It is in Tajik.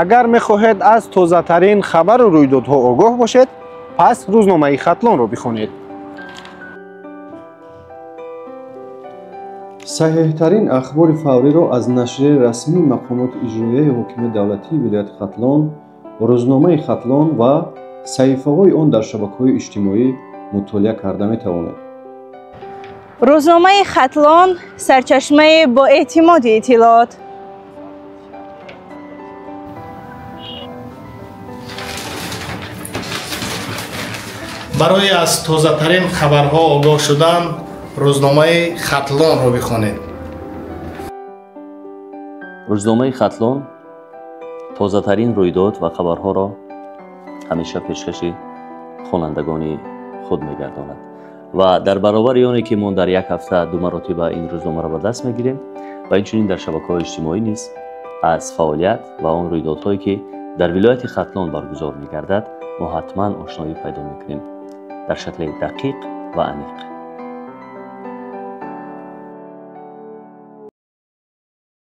Агар мехоҳед аз тозатарин хабару рӯйдодҳо огоҳ бошед, пас рӯзномаи Хатлонро бихонед. Саҳеҳтарин ахбори фавриро аз нашрияи расмии мақомоти иҷроияи ҳокимияти давлатии вилояти Хатлон, рӯзномаи Хатлон ва саҳифаҳои он дар шабакаҳои иҷтимоӣ мутолиа карда метавонед. Рӯзномаи Хатлон сарчашмаи боэътимоди иттилоот. Барои аз тозатарин хабарҳо огоҳ шудан рӯзномаи Хатлонро бихонед. Рӯзномаи Хатлон тозатарин рӯйдод ва хабарҳоро ҳамеша пешкаши хонандагони худ мегардонад ва дар баробари оне ки мо дар як ҳафта ду маротиба ин рӯзномаро ба даст мегирем ва инчунин дар шабакаҳои иҷтимоӣ низ аз фаъолият ва он рӯйдодҳое ки дар вилояти Хатлон баргузор мегардад, мо ҳатман ошноӣ пайдо мекунем дар шакли дақиқ ва аниқ.